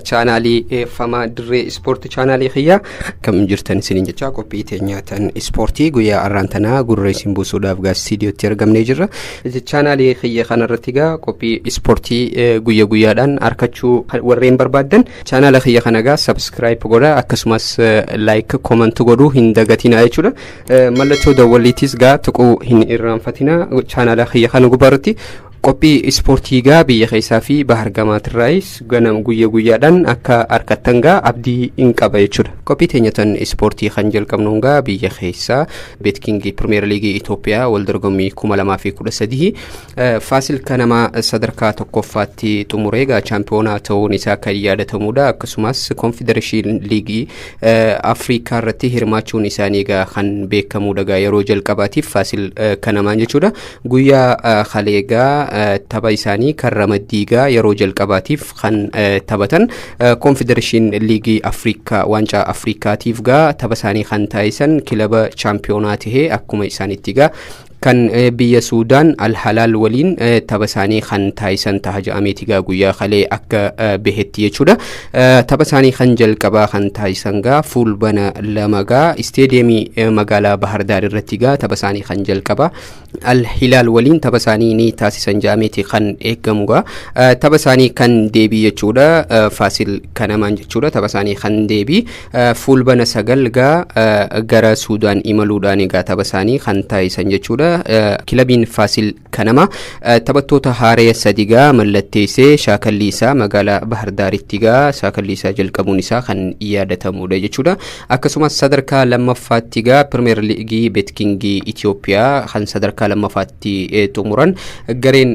Chaanaalii eeffamaa dirree ispoortii chaanaalii kiyya kam jirtan isiniin jecha qophii teenyaatan ispoortii guyyaa har'aan tanaa gurra isin buusuudhaaf gaa istiidiyootti argamnee jirra. Chaanaalii kiyya kanarratti gaa qophii ispoortii guyya guyyaadhaan argachuu warreen barbaaddan chaanaala kiyya kana gaa subscribe godha, akkasumas like, comment godhuu hin dagatinaa jechuudha. Mallattoo dawwalliitis gaa tuquu hin irraanfatina. Chaanaala kiyya kana gubbaarratti qophii ispoortii gaa biyya keessaa fi bahar gamaatirraayis ganam guyya guyyaadhaan akka argattan gaa abdii hin qaba jechuudha. Qophii teenyatan ispoortii kan jalqabnu gaa biyya keessaa BetKing Pirimeer Liigii Itoophiyaa wal dorgommii 2013 Faasil Kanamaa sadarkaa tokkoffaatti xumuree gaa chaampiyoonaa ta'uun isaa kan yaadatamudha. Akkasumas Konfedereeshin Liigii Afrikaa irratti hirmaachuun isaanii gaa kan beekamudha gaa yeroo jalqabaatiif Faasil Kanamaan jechuudha. Guyyaa kaleegaa tapha isaanii kan ramaddii gaa yeroo jalqabaatiif kan taphatan Konfedereeshin Liigii Afrikaa Waancaa Afrikaatiif gaa tapha isaanii kan taasisan kilaba chaampiyoonaa tahee akkuma isaanitti gaa kan biyya Suudaan Alhalaal waliin tapha isaanii kan taasisan taha jedhameeti gaa guyyaa kalee akka bahetti jechuudha. Tapha isaanii kan jalqabaa kan taasisan gaa Fulbana 2 gaa isteediyeemii magaalaa Bahardaar irratti gaa tapha isaanii kan jalqabaa Al-Hilaal waliin tapha isaanii ni taasisan jedhameeti kan eegamu gaa. Tapha isaanii kan deebii jechuudha. Faasil Kanamaan jechuudha. Tapha isaanii kan deebii Fulbana 9 gaa gara Suudaan imaluudhaan egaa tapha isaanii kan taasisan jechuudha. Kilabiin Faasil Kanama taphattoota haaree sadi gaa mallatteessee shaakallii isaa magaalaa Bahardaaritti gaa shaakallii isaa jalqabuun isaa kan yaadatamudha jechuudha. Akkasumas sadarkaa lammaffaatti gaa Pirimeer Liigii BetKingii Itoophiyaa kan sadarkaa lammaffaatti xumuran gareen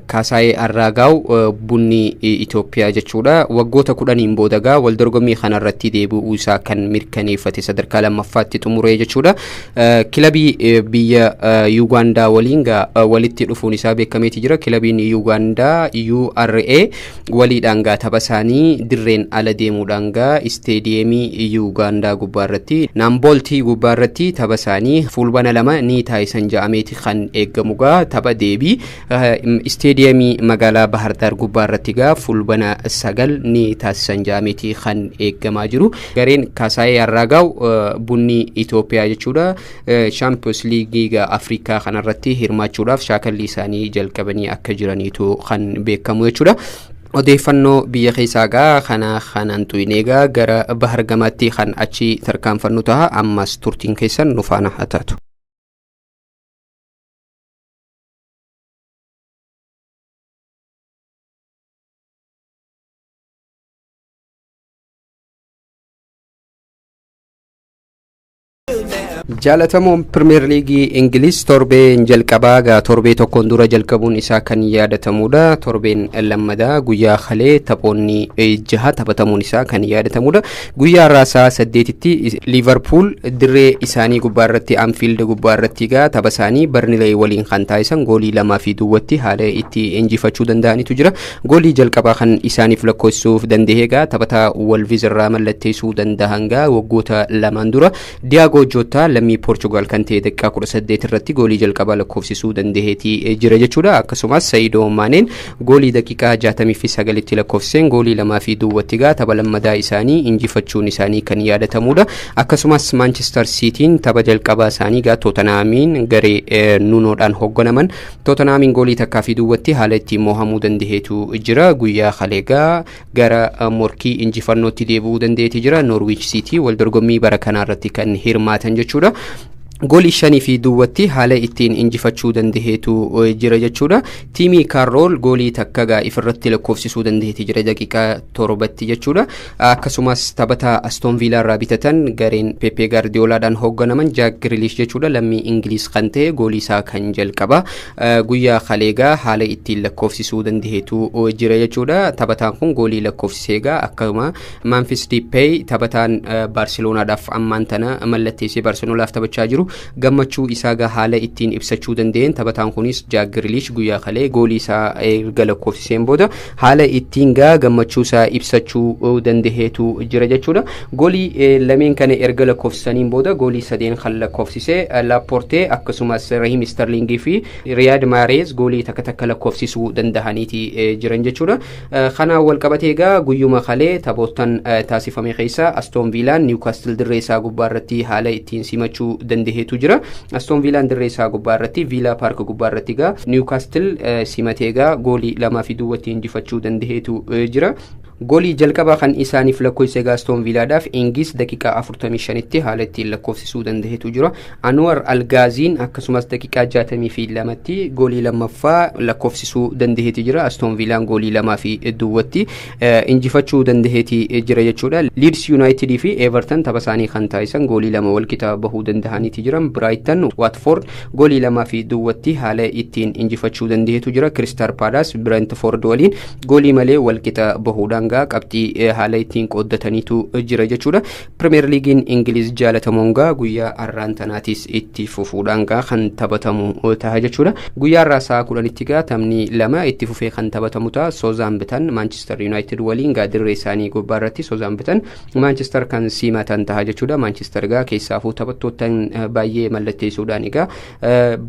Kaasaayee Arraagaaw Bunni Itoophiyaa jechuudha. Waggoota 10n booda gaa wal dorgommii kanarratti deebi'uu isaa kan mirkaneeffate sadarkaa lammaffaatti xumuree jechuudha. Kilabii biyya Yuugaandaa waliin gaa walitti dhufuun isaa beekameeti jira. Kilabiin Yuugaandaa URA waliidhaan gaa tapha isaanii dirreen ala deemuudhaan gaa isteediyeemii Yuugaandaa gubbaa irratti Naambooltii gubbaa irratti tapha isaanii Fulbana 2 ni taasisan ja'ameeti kan eeggamu gaa tapha deebii isteediyeemii magaalaa Bahardaar gubbaa irratti gaa Fulbana 9 ni taasisan ja'ameeti kan eeggamaa jiru. Gareen Kaasaayee Arraagaaw Bunni Itoophiyaa jechuudha Shaampiyoons Liigii Afrikaa kanarratti hirmaachuudhaaf shaakallii isaanii jalqabanii akka jiraniitu kan beekamu jechuudha. Odeeffannoo biyya keessaa gaa kana kanaan xuyinee gaa gara bahar gamaatti kan achi tarkaanfannu ta'a. Ammas turtiin keessan nu faana haa taatu. Jaalatamoon Pirimeer Liigii Ingiliz torbeen jalqabaa gaa torbee tokkoon dura jalqabuun isaa kan yaadatamudha. Torbeen lammadaa guyyaa kalee taphoonni jaha taphatamuun isaa kan yaadatamudha. Guyyaa har'aa sa'a 8tti Liivarpuul dirree isaanii gubbaa irratti Anfiild gubbaa irratti gaa tapha isaanii Barnilee waliin kan taasisan goolii lamaa fi duwwatti haala itti injifachuu danda'anitu jira. Goolii jalqabaa kan isaaniif lakkoofsisuuf danda'e egaa taphataa Wolviz irraa mallatteessuu danda'an gaa waggoota lamaan dura Diyaagoo Jootaa lammii Poorchugaal kan ta'e daqiiqaa 18 irratti goolii jalqabaa lakkoofsisuu danda'eetii jira jechuudha. Akkasumas Sayidoo Maaneen goolii daqiiqaa 69tti lakkoofsiseen goolii lamaa fi duwwatti gaa tapha lammadaa isaanii injifachuun isaanii kan yaadatamudha. Akkasumas Maanchister Siitiin tapha jalqabaa isaanii gaa Tootanhaamiin garee Nunoodhaan hoogganaman Tootanhaamiin goolii takkaa fi duwwatti haala ittiin moohamuu danda'eetu jira. Guyyaa kaleegaa gara morkii injifannootti deebi'uu danda'eeti jira. Noorwiich Siitii wal dorgommii bara kanaa irratti kan hirmaatan jechuudha. Goolii shanii fi duwwatti haala ittiin injifachuu danda'eetu jira jechuudha. Tiimii Kaarrool goolii takka gaa ifirratti lakkoofsisuu danda'eeti jira daqiiqaa 7tti jechuudha. Akkasumas taphataa Astoon Viilaa irraa bitatan gareen Pepe Gaardiyoolaadhaan hoogganaman Jaak Giriilish jechuudha lammii Ingiliis kan ta'e goolii isaa kan jalqaba guyyaa kaleegaa haala ittiin lakkoofsisuu danda'etu jira jechuudha. Taphataan kun goolii lakkoofsisee egaa akkuma Memphis Depay taphataan Baarseloonaadhaaf ammaan tana mallatteessee Baarseloonaaf taphachaa jiru. Gammachuu isaa gaa haala ittiin ibsachuu danda'een taphataan kunis Jaak Girilish guyyaa kalee goolii isaa erga lakkoofsiseen booda haala ittiin gaa gammachuu isaa ibsachuu dandaheetu jira jechuudha. Goolii lameen kana erga lakkoofsisaniin booda goolii sadeen kan lakkoofsise Laaportee, akkasumas Rahiim Sterlingii fi Riyaad Maareez goolii takka takka lakkoofsisuu dandahaniiti jiran jechuudha. Kanaan wal qabatee egaa guyyuma kalee taphoottan taasifame keessa Astoon Viilaan Niwukaastil dirree isaa gubbaa irratti haala ittiin simachuu dandaheetu jira. Astoon Viilaan dirree isaa gubbaa irratti, Viilaa Paark gubbaa irratti egaa Niwukaastil simatee egaa goolii 2 fi duwwatti injifachuu dandaheetu jira. Goolii jalqabaa kan isaaniif lakkoofse egaa Astoon Viilaadhaaf Ingis daqiiqaa 45tti haala ittiin lakkoofsisuu dandaheetu jira. Anwar Algaaziin akkasumas daqiiqaa 62tti goolii lammaffaa lakkoofsisuu dandaheeti jira. Astoon Viilaan goolii 2 fi duwwatti injifachuu dandaheeti jira jechuudha. Leeds United fi Everton tapha isaanii kan taasisan goolii 2 walqixa bahuu dandahaniiti jiran. Brighton Watford goolii 2 fi duwwatti haala ittiin injifachuu dandaheetu jira. Crystal Palace Brentford waliin goolii malee walqixa bahuudhaan gaa qabxii haala ittiin qooddataniitu jira jechuudha. Premier Liigiin Ingiliz jaalatamuun gaa guyyaa har'aan tanaatis itti fufuudhaan gaa kan taphatamu ta'a jechuudha. Guyyaa har'aa sa'a 10tti gaa taphni lama itti fufee kan taphatamu ta'a. Southampton Manchester United waliin gaa dirree isaanii gubbaa irratti Southampton Manchester kan simatan ta'a jechuudha. Manchester gaa keessaafuu taphattoota baay'ee mallatteessuudhaan egaa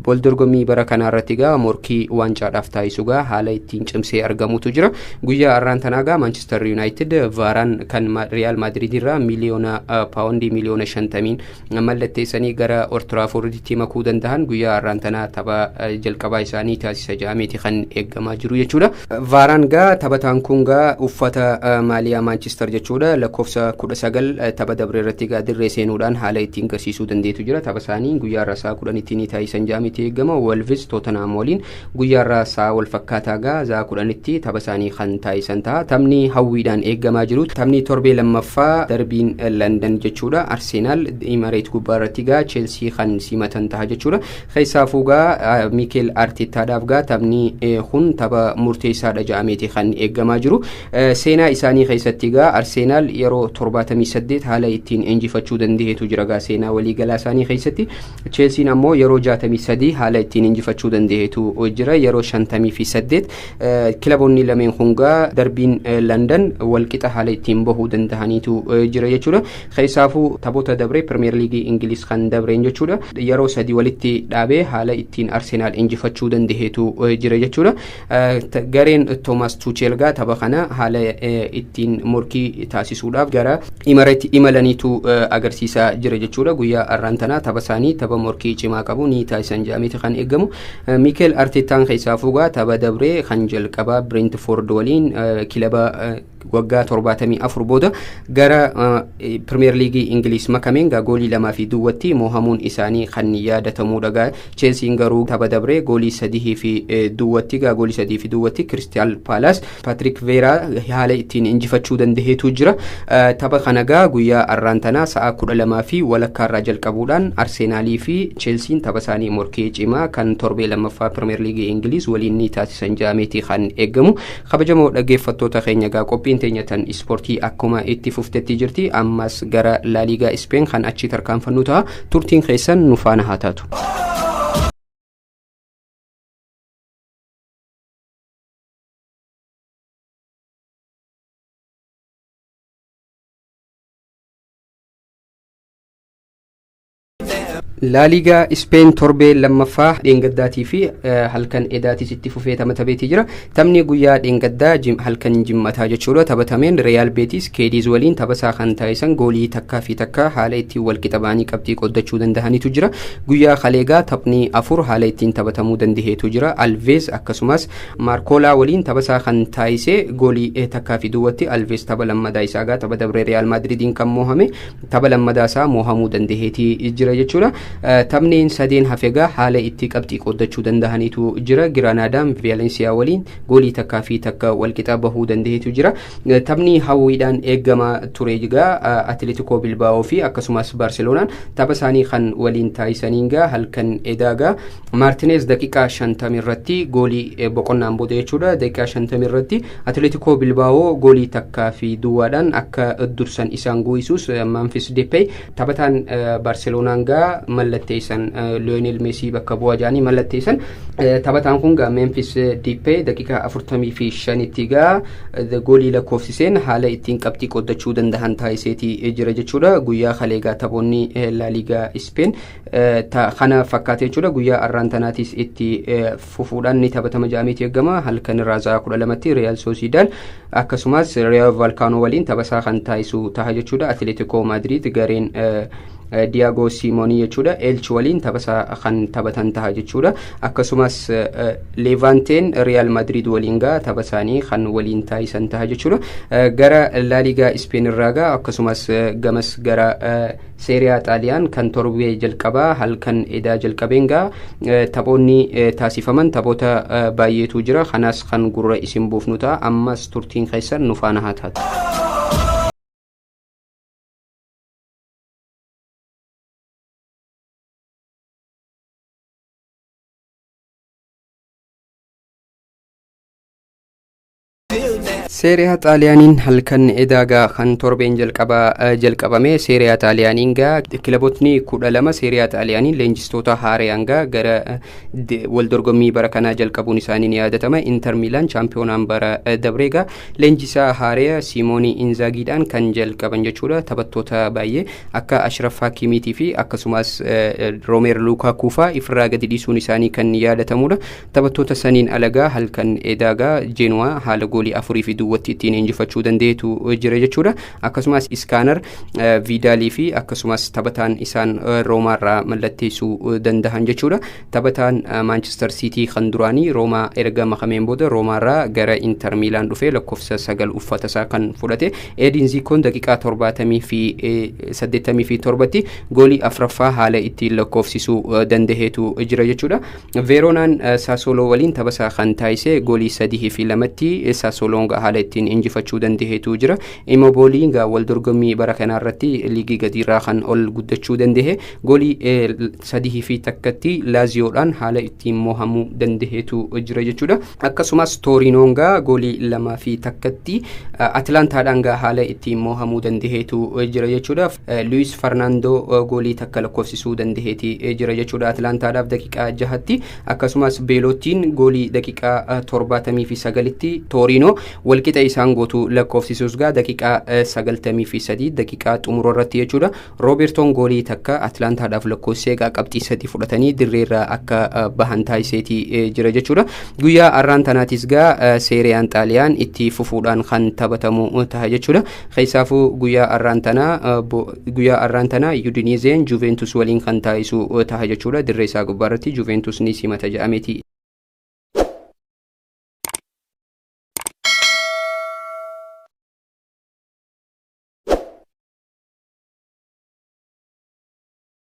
wal dorgommii bara kanaa irratti gaa morkii waancaadhaaf taasisu gaa haala ittiin cimsee argamutu jira. Guyyaa har'aan tanaa gaa Manchester United Vaaraan kan Real Madrid irraa miliyoona paawundii miliyoona 50n mallatteessanii gara Old Trafforditti makuu danda'an guyyaa har'aan tanaa tapha jalqabaa isaanii taasisa jedhameeti kan eeggamaa jiru jechuudha. Vaaraan gaa taphataan kun gaa uffata maaliyaa Manchester jechuudha, lakkoofsa 19 tapha dabre irratti gaa dirree seenuudhaan haala ittiin garsiisuu dandeetu jira. Tapha isaanii guyyaa har'aa sa'a 10tti ni taasisan jedhameeti eeggama. Wolves Tottenham waliin guyyaa har'aa sa'a wal fakkaataa gaa sa'a 10tti tapha isaanii kan taasisan ta'a. Taphni hawwiidhaan eeggamaa jiru taphni torbee lammaffaa darbiin London jechuudha. Arsenaal Emirates gubbaa irratti gaa Chelsea kan simatan ta'a jechuudha. Keessaafuu gaa Mikel Artetaadhaaf gaa taphni kun tapha murteessaadha jedhameeti kan eeggamaa jiru. Seenaa isaanii keessatti gaa Arsenaal yeroo 78 haala ittiin injifachuu dandaheetu jira gaa seenaa waliigalaa isaanii keessatti. Chelsiin ammoo yeroo 63 haala ittiin injifachuu dandaheetu jira, yeroo 58. Kilaboonni lameen kun gaa darbiin London walqixa haala ittiin bahuu dandahaniitu jira jechuudha. Keessaafuu taphoota dabree Premier Liigii Ingiliis kan dabreen jechuudha, yeroo sadi walitti dhaabee haala ittiin Arsenaal injifachuu dandaheetu jira jechuudha. Gareen Toomas Tuchel gaa tapha kana haala ittiin morkii taasisuudhaaf gara Emirates imalaniitu agarsiisaa jira jechuudha. Guyyaa har'aan tanaa tapha isaanii tapha morkii cimaa qabu ni taasisan jedhameeti kan eeggamu. Mikel Artetaan keessaafuu gaa tapha dabree kan jalqabaa Brentford waliin, kilaba waggaa 74 booda gara Premier Liigii Ingiliis makameen gaa goolii 2 fi duwwatti mohamuun isaanii kan yaadatamudha. Gaa Cheelsiin garuu tapha dabree goolii 3 fi duwwatti gaa goolii 3 fi duwwatti Crystal Palace Patrick Vieira haala ittiin injifachuu dandaheetu jira. Tapha kana gaa guyyaa har'aan tanaa sa'a 12:30 irraa jalqabuudhaan Arsenaalii fi Cheelsiin tapha isaanii morkii cimaa kan torbee lammaffaa Premier Liigii Ingiliis waliin ni taasisan jedhameeti kan eeggamu. Kabajamoo dhaggeeffattoota keenya, gaa qophiin teenya tan ispoortii akkuma itti fuftetti jirti. Ammas gara Laaliigaa Ispeen kan achi tarkaanfannu ta'a. Turtiin keessan nu faana haa taatu. Laaliigaa Ispeen torbee lammaffaa dheengaddaatii fi halkan edaatis itti fufee taphatamee jira. Taphni guyyaa dheengaddaa, halkan jimmataa jechuudha, taphatameen Reyaal Beetis Keediz waliin taphasaa kan taasisan goolii 1 fi 1 haala ittiin wal qixa ba'anii qabxii qooddachuu danda'anitu jira. Guyyaa kaleegaa taphni afur haala ittiin taphatamuu dandaheetu jira. Alvees akkasumas Maarkoolaa waliin taphasaa kan taasise goolii 1 fi duwwatti Alvees tapha lammadaa isaa gaa tapha dabree Reyaal Maadridiin kan mo'ame tapha lammadaa isaa mo'amuu dandaheetii jira jechuudha. Taphni sadeen hafegaa haala itti qabxii qooddachuu danda'aniitu jira. Giraanaadaan Vaalensiyaa waliin goolii 1 fi 1 walqixa bahuu dandaheetu jira. Taphni hawwiidhaan eegamaa ture egaa Atileetikoo Bilbaa'oo fi akkasumas Baarseloonaan tapha isaanii kan waliin taasisaniin gaa halkan edaagaa Maartineez daqiiqaa 50 irratti goolii boqonnaan booda jechuudha, daqiiqaa 50 irratti Atileetikoo Bilbaa'oo goolii 1 fi duwwaadhaan akka dursan isaan goosisus, Memphis Depay taphataan Baarseloonaan gaa Mallatteessan Lionel Messi bakka bu'aa jedhanii mallatteessan. Taphataan kun gaa Memphis Depay daqiiqaa 45tti gaa goolii lakkoofsiseen haala ittiin qabxii qooddachuu danda'an taasiseetii jira jechuudha. Guyyaa kalee gaa taphoonni Laaligaa Ispeen kana fakkaate jechuudha. Guyyaa arraan tanaatis itti fufuudhaan ni taphatama jedhameeti eegama. Halkan irraa sa'a 12tti Real Sociedad akkasumas Rayo Vallecano waliin taphasaa kan taasisu taha jechuudha. Atletico Madrid gareen Diego Simeone jechuudha Elche waliin taphasaa kan taphatan taha jechuudha. Akkasumas Levanteen Real Madrid waliin gaa tapha isaanii kan waliin taasisan taha jechuudha. Gara Laaligaa Ispeen irraa gaa akkasumas gamas gara Seeriyaa Xaaliyaan kan torbee jalqabaa halkan edaa jalqabeen gaa taphoonni taasifaman taphoota baay'eetu jira. Kanaas kan gurra isin buufnu ta'a. Ammas turtiin keessan nu faana haa taatu. Seeriyaa Xaaliyaaniin halkan edaa gaa kan torbeen jalqabaa jalqabame. Seeriyaa Xaaliyaaniin gaa kilabootni 12 Seeriyaa Xaaliyaaniin leenjistoota haaraan gaa gara wal dorgommii bara kanaa jalqabuun isaanii ni yaadatama. Inter Miilaan chaampiyoonaan bara dabree gaa leenjisaa haaraa Simoonii Inzaagiidhaan kan jalqaban jechuudha. Taphattoota baay'ee akka Ashraf Hakimiitii fi akkasumas Roomer Lukaakuu fa'aa ifirraa gadi dhiisuun isaanii kan yaadatamudha. Taphattoota saniin alagaa halkan edaagaa Jeenuwaa haala goolii 4-0tti ittiin injifachuu danda'etu jira jechuudha. Akkasumas Iskaanar Viidaalii fi akkasumas taphataan isaan Roomaarraa mallatteessuu danda'an jechuudha. Taphataan Maanchister Siitii kan duraanii Roomaa erga makameen booda Roomaarraa gara Inter Miilaan dhufee lakkoofsa 9 uffata isaa kan fudhate Edin Zikoon daqiiqaa 87tti goolii afraffaa haala ittiin lakkoofsisuu danda'eetu jira jechuudha. Veeroonaan Saasoloo waliin taphasaa kan taasise goolii 3-2tti Saasoloon haala ittiin injifachuu danda'eetu jira. Imobooliin wal dorgommii bara kanaa irratti liigii gadiirraa kan ol guddachuu danda'e goolii 3-1tti Laaziyoodhaan haala ittiin mo'amuu danda'eetu jira jechuudha. Akkasumas Tooriinoon goolii 2-1tti Atlaantaadhaan haala ittiin mo'amuu danda'eetu jira jechuudha. Luis Farnaandoo goolii takka lakkoofsisuu danda'eeti jira jechuudha Atlaantaadhaaf daqiiqaa 6tti. Akkasumas Beelottiin goolii daqiiqaa 79tti Tooriinoo walqixa isaan gootu lakkoofsisuus gaa daqiiqaa 93 daqiiqaa xumura irratti jechuudha. Roobertoon goolii takka Atlaantaadhaaf lakkoofsisee gaa qabxii 3 fudhatanii dirreerraa akka bahan taasiseeti jira jechuudha. Guyyaa arraan tanaatis gaa Seeriyaan Xaaliyaan itti fufuudhaan kan taphatamu taha jechuudha. Keessaafuu guyyaa arraan tanaa Udinizeen Juventus waliin kan taasisu taha jechuudha. Dirree isaa gubbaarratti Juventus ni simata jedhameeti.